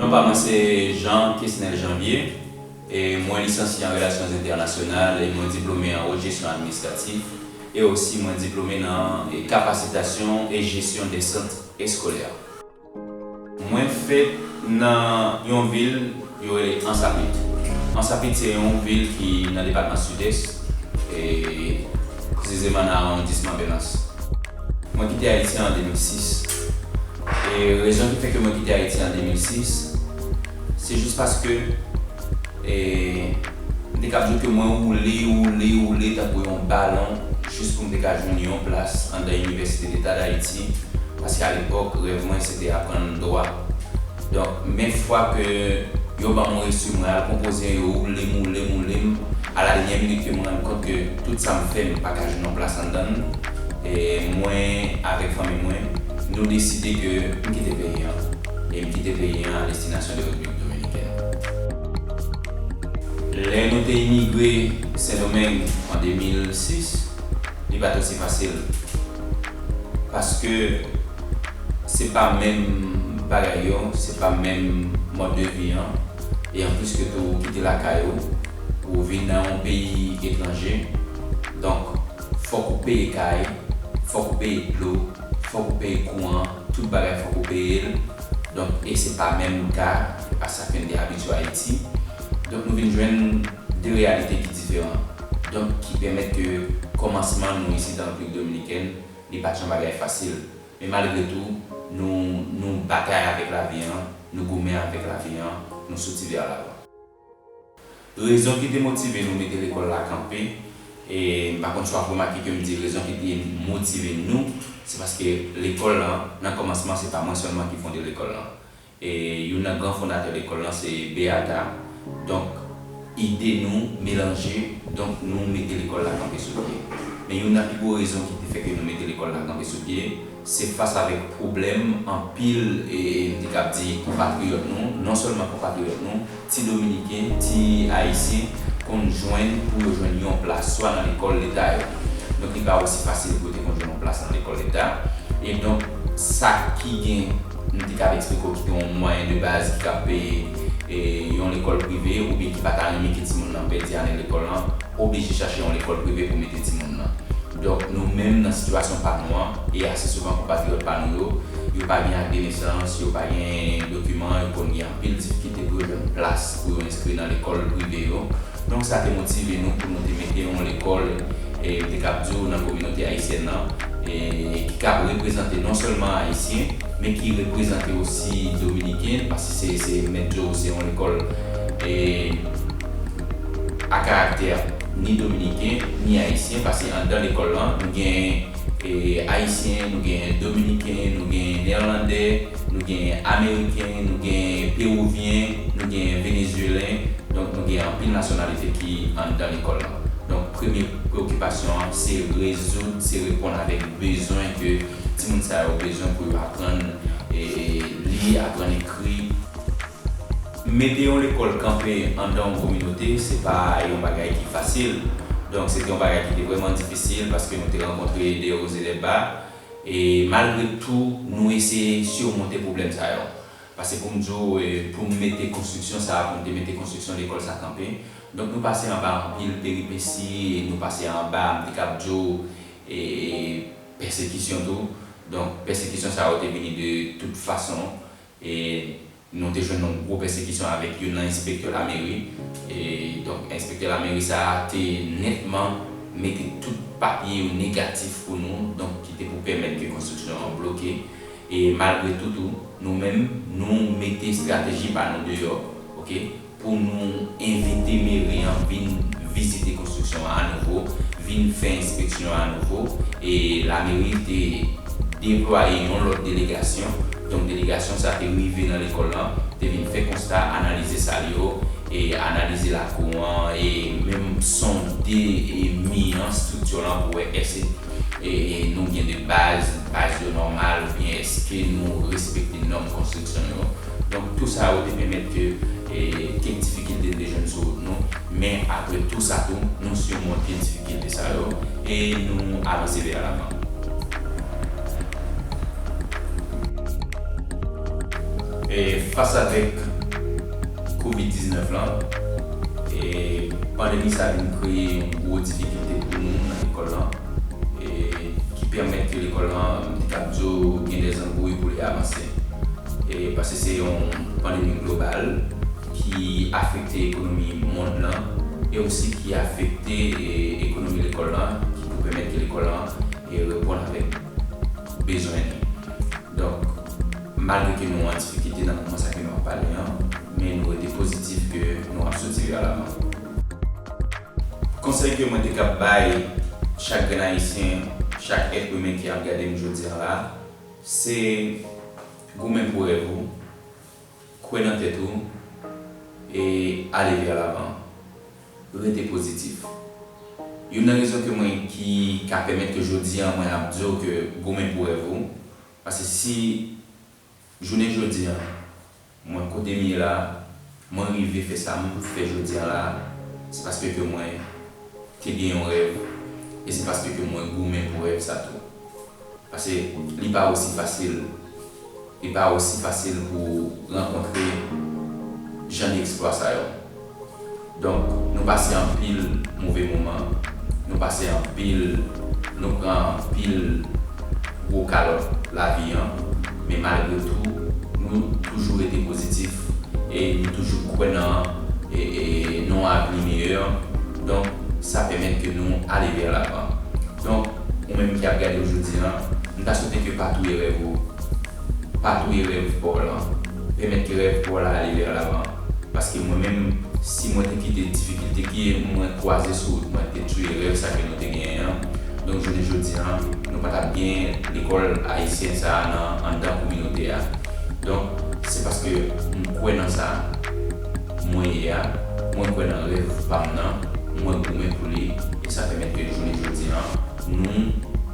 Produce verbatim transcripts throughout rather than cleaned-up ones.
Non pa mwen se Jean Kesnel Janvier, e mwen lisansye an relasyon entènasyonal e mwen diplome an wot jesyon administratif, e osi mwen diplome nan e kapasitasyon e jesyon de sant eskolè. Mwen fèt nan yon vil yo rele Ansapit. Ansapit se yon vil ki nan depatman Sidès, e presizeman nan awondisman Belans. Mwen kite Ayiti an de mil sis. E rezon ki fè ke mwen kite Ayiti an de mil sis, se jis paske e m te kab di w ke mwen woule, woule, woule tankou yon balon jis pou m te ka jwenn yon plas anndan Inivèsite Deta Dayiti, paske alepòk rèv mwen se te aprann dwa. Donk, men fwa ke yo ban m yon resi, mwen al konpoze, yo woule m, woule m, woule m, a la dènyè minit ke mwen rann kont ke tout sa m fè, m pa ka jwenn yon plas anndan l, e mwen avèk fanmi mwen, nou deside ke m kite peyi an. E m kite peyi an a destinasyon de Repiblik Dominikèn. Lè nou te imigre Sendomeng an de mil sis, li pa t osi fasil. Paske se pa menm bagay yo, se pa menm mòd de vi an. E anplis ke tou, ou kite lakay ou, ou vin nan yon peyi etranje. Donk, fòk ou peye kay, fòk ou peye dlo, fòk ou peye kouran, tout bagay fòk ou peye l. Donk, e se pa menm ka a sa ke n te abitye Ayiti. Donk, nou vin jwenn de reyalite ki diferan. Donk, ki pèmèt ke kòmansman nou isit an Repiblik Dominikèn, li pa t yon bagay fasil. Men malgre tou, nou, nou batay avèk lavi an, nou goumen avèk lavi an, nou soti vè lavan. Rezon ki te motive nou mete lekòl la kanpe, e m pa konn si w ap remake ke m di rezon ki te motive nou, se paske lekòl lan, nan kòmansman, se pa mwen sèlman ki fonde lekòl lan. E youn nan gran fondatè lekòl lan, se Beata. Donk, ide nou melanje, donk nou mete lekòl la kanpe sou pye. Men youn nan pi gwo rezon ki te fè ke nou mete lekòl la kanpe sou pye, se fas avèk pwoblèm anpil, e, e, m te kab di konpatriyòt nou, non sèlman konpatriyòt nou, ti Dominiken, ti Ayisyen konn jwenn pou yo jwenn yon plas swa nan lekòl leta yo. Donk, li pa osi fasil pou yo te konn jwenn yon plas nan lekòl leta. E donk, sa ki gen, m te kab eksplike w ki gen yon mwayen de baz ki kab peye, e, yon lekòl prive, oubyen ki pa ta renmen ke timoun nan pèdi ane lekòl lan, oblije chache yon lekòl prive pou mete timoun nan. Donk, nou menm nan sitiyasyon pa nou an, e ase souvan konpatriyòt pa nou yo, yo pa gen ak de nesans, yo pa gen dokiman, yo konn gen anpil difikilte pou yo jwenn plas pou yo enskri nan lekòl prive yo. Donk, sa te motive nou pou nou te mete yon lekòl, e, m te kab di w nan kominote ayisyèn nan, e, ki kab reprezante non sèlman Ayisyen, men ki reprezante osi Dominiken, paske se, se mèt di w se yon lekòl, e, a karaktè ni Dominiken, ni Ayisyen, paske anndan lekòl lan, nou gen, e, Ayisyen, nou gen Dominiken, nou gen Nèlandè, nou gen Ameriken, nou gen Pewouvyen, nou gen Venezuelen. Donk, nou gen anpil nasyonalite ki anndan lekòl lan. Donk, premye preokipasyon an, se rezoud, se reponn avèk bezwen ke timoun sa yo bezwen pou yo aprann, e, e, li, aprann ekri. Mete yon lekòl kanpe anndan yon kominote, se pa yon bagay ki fasil. Donk, se te yon bagay ki te vrèman difisil paske nou te rankontre de wo e de ba. E malgre tou, nou eseye simonte pwoblèm sa yo. Paske pou m di w, e, pou m mete konstriksyon sa a, pou m te mete konstriksyon lekòl sa kanpe, donk nou pase anba anpil peripesi, e nou pase anba, m te kab di w, e, e, pèsekisyon tou. Donk, pèsekisyon sa yo te vini de tout fason. E nou te jwenn yon gwo pèsekisyon avèk youn nan enspektè lameri. E, donk, enspektè lameri sa a te nètman mete tout papye yo negatif pou nou, donk, ki te pou pèmèt ke konstriksyon an bloke. E malgre tou, tou, nou menm, nou mete estrateji pa nou deyò, oke, pou nou envite meri an vin vizite konstriksyon an anouvo, vin fè enspeksyon an anouvo. E lameri te deplwaye yon lòt delegasyon. Donk, delegasyon sa te rive nan lekòl lan, te vin fè konsta, analize sal yo, e analize lakou an, e menm sonde, e mi an, estrikti lan pou wè èske e, e nou gen de baz, baz yo nòmal, oubyen èske nou respekte nòm konstriksyon yo. Donk, tou sa yo te pèmèt ke, e, kèk difikilte te jwenn sou wout nou, men apre tou sa tou, nou simonte difikilte sa yo, e nou avanse vè lavan. E fas avèk Kovid diznèf lan. E pandemi sa vin kreye yon gwo difikilte pou nou nan lekòl lan, e ki pèmèt ke lekòl lan, m te kab di w, gen de zanbouy pou li avanse. E paske se yon pandemi global ki afekte ekonomi mond lan, e osi ki afekte, e, ekonomi lekòl lan, ki pou pèmèt ke lekòl lan, e, reponn avèk bezwen li. Donk, malgre ke nou an difikilte nan moman sa ke nou ap pale an, men nou rete pozitif ke nou ap soti vè lavan. Konsèy ke mwen te kab bay chak grenn Ayisyen, chak èt imen ki ap gade m jodi an la, se goumen pou rèv ou, kwè nan tèt ou, e ale vè lavan. Rete pozitif. Youn nan rezon ke mwen ki ka pèmèt ke jodi an mwen ap di w ke goumen pou rèv ou, paske si jounen jodi an, mwen kote m ye la, mwen rive fè sa m fè jodi an la, se paske ke mwen te gen yon rèv, e se paske ke mwen goumen pou rèv sa tou. Paske li pa osi fasil, li pa osi fasil pou rankontre jan de eksplwa sa yo. Donk, nou pase anpil move moman, nou pase anpil, nou pran anpil gwo kalòt lavi an, men malgre tou, nou toujou rete pozitif e nou toujou kwè nan, e, e, nan yon avni meyè. Donk, sa pèmèt ke nou ale vè lavan. Donk, ou menm ki ap gade m jodi an, m ta swete ke pa touye rèv ou. Pa touye rèv pa w lan. Pèmèt ke rèv pa w la ale vè lavan. Paske mwen menm, si mwen te kite difikilte ke mwen kwaze sou wout mwen te touye rèv sa ke nou te genyen an, donk jounen jodi an, nou pa t ap gen lekòl ayisyen sa a nan anndan kominote a. Donk, se paske m kwè nan sa, mwen ye a, mwen kwè nan rèv pa m nan, mwen goumen pou li, e sa pèmèt ke jounen jodi an, nou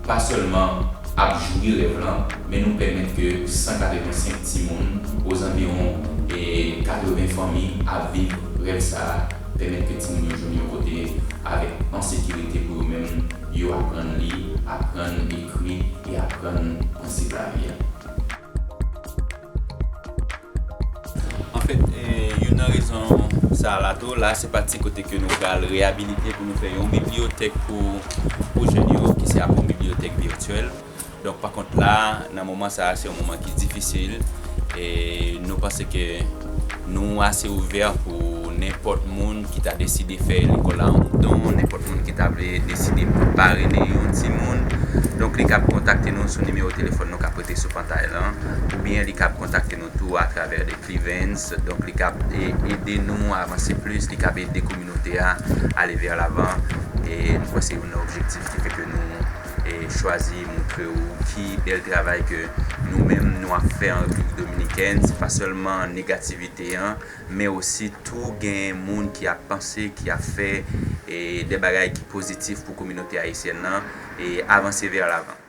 pa sèlman ap jwi rèv lan, men nou pèmèt ke san katrevensenk timoun, ozanviwon, e, katreven fanmi ap viv rèv sa a, pèmèt ke timoun yo jwenn yon kote avèk an sekirite pou yo menm, yo aprann li, aprann ekri, e aprann prensip lavi a. Anfèt, e, youn nan rezon sa a la tou, la se pati kote ke nou pral reyabilite pou nou fè yon bibliyotèk pou, pou jèn yo, ki se ap yon bibliyotèk vityèl. Donk, pa kont la, nan moman sa a, se yon moman ki difisil, e nou panse ke nou ase ouvè pou nenpòt moun ki ta deside fè lekòl la yon don, nenpòt moun ki ta vle deside parennen yon timoun. Donk, li kab kontakte nou sou nimewo telefòn nou k ap rete sou pantay lan, oubyen li kab kontakte nou tou atravè de Cleavens. Donk, li kab e-, ede nou avanse plis, li kab ede kominote a ale vè lavan. E nou kwè se youn nan objektif ki fè ke nou, e, chwazi montre w ki bèl travay ke nou menm nou ap fè an Repiblik Dominikèn. Se pa sèlman negativite an, men osi tou gen moun ki ap panse, ki ap fè, e, de bagay ki pozitif pou kominote ayisyèn nan, e avanse vè lavan.